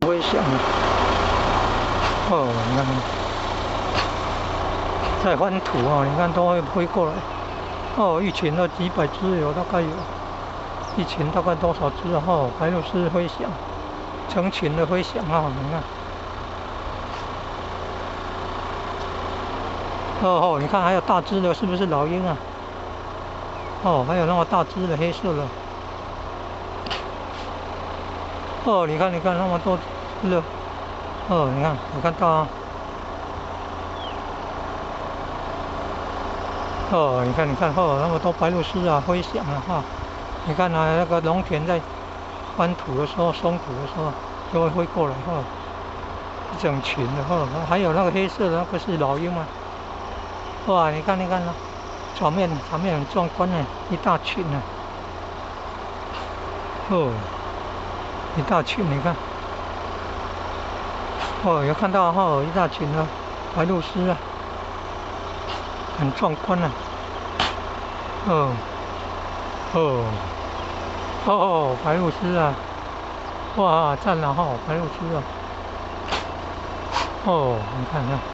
飛翔啊！哦，你看，在翻土啊，你看都會飛過來。哦，一群都幾百隻有，大概有，一群大概多少隻啊？哦，白鷺鷥飛翔，成群的飛翔啊！你看。哦哦，你看還有大隻的，是不是老鷹啊？哦，還有那麼大隻的黑色的。哦，你看，你看那麼多隻的。哦，你看，有看到啊。哦，你看，你看，哦，那麼多白鷺鷥啊，飛翔啊，哈！你看啊，那個農田在翻土的時候，鬆土的時候，就會飛過來，哈，一整群的，哈，還有那個黑色的，那個是老鷹嗎？哇，你看，你看，場面場面很壯觀呢，一大群呢，哦，一大群，你看，哦，有看到哈，一大群的白鷺鷥啊，很壯觀啊，哦，哦，哦，白鷺鷥啊，哇，讚了哈，白鷺鷥啊，哦，你看看。